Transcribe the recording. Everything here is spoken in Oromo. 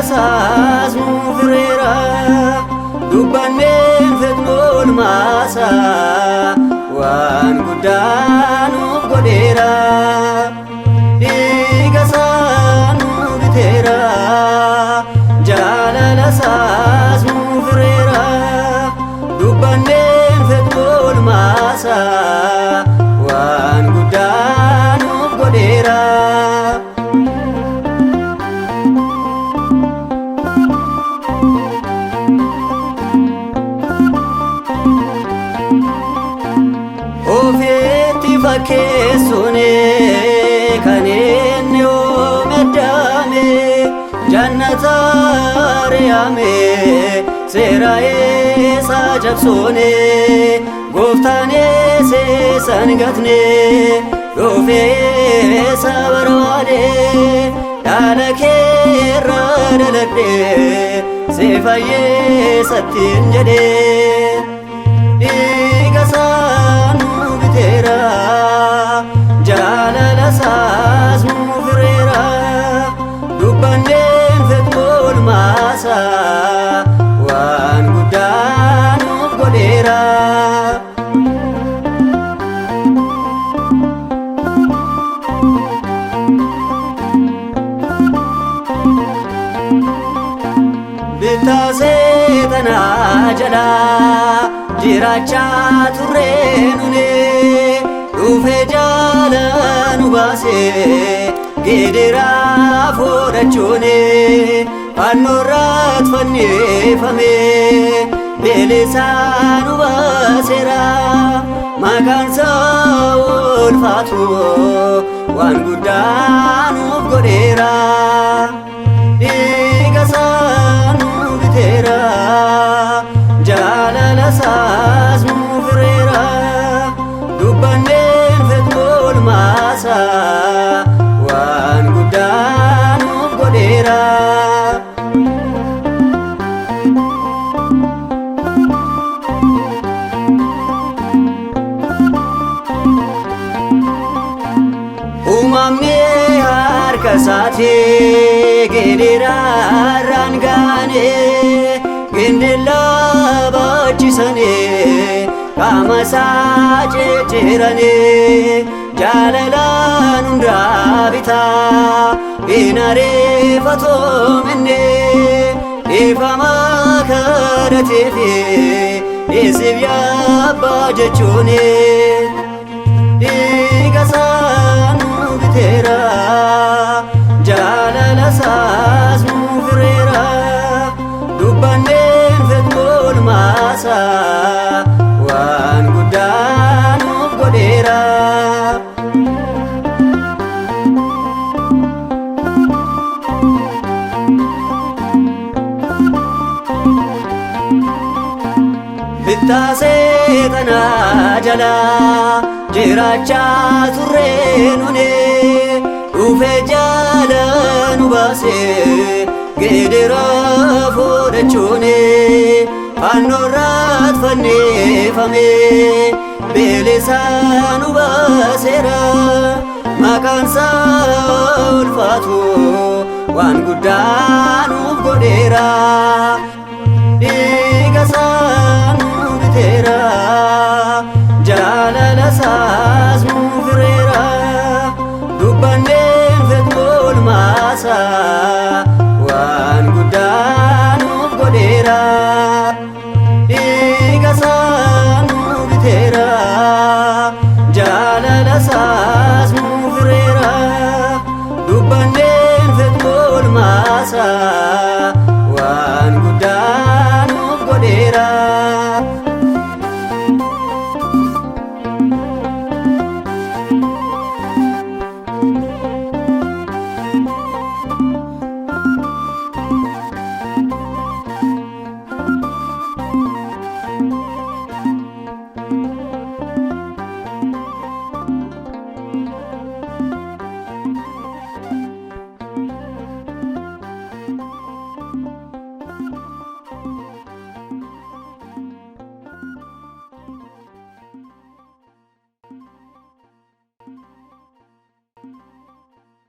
Jaalala isaas nuuf hireera, dubbanneen fedhu oolmaasaa waan guddaa nuuf godheera. Dhiiga isaa nu biteera, jaalala isaas nuuf hireera, dubbanneen fedhu oolmaasaa waan guddaa nuuf godheera. Ofiitti fakkeessuun kan inni uume Addaame, jannata ari'ame seera isaa cabsuun. Gooftaan seesan gatne, dhufee isa barbaade. Dhaala keerra dhaladhe, si fayyeessattiin jedhe. Dhiiga isaa nu biteera, jaalala isaas nuuf hireera, dubbanneen fedhu oolmaasaa waan guddaa nuuf godheera. Bittaa seexanaa jalaa jiraachaa turre nune, dhufee jaala nu baase. Gidiraa fudhachuun fannoorraat fannifame, bilisaa nu baaseera. Maqaan isaa ulfaatu, waan guddaa nuuf godheera. Dhiiga isaa nu biteera, jaalala isaas nuuf hireera, dubbanneen fedhu oolmaasaa waan guddaa nuuf godheera. Uumamni harka isaatii gidiraa irraan gaane, gindillaa baachisanii, qaama isaa cicciranii. Jaalalaan hundaa bitaa, hin ariifatoominne. Dhiifama kadhateefi dhiisiif yaabbaa jechuuni. Dhiiga isaa nu biteera, jaalala isaas nuuf hireera, dubbanneen fedhu oolmaasaa waan guddaa nuuf godheera. Bittaa seexanaa jalaa jiraachaa turre nune, dhufee jaala nu baase. Gidiraa fudhachuun fannoorraat fannifame, bilisaa nu baaseera. Maqaan isaa ulfaatu, waan guddaa nuuf godheera. Dhiiga isaa nu biteera, jaalala isaas nuuf hireera, dubbanneen fedhu oolmaasaa waan guddaa nuuf godheera. Dhiiga isaa nu biteera, jaalala isaas nuuf hireera, dubbanneen fedhu oolmaasaa waan guddaa nuuf godheera.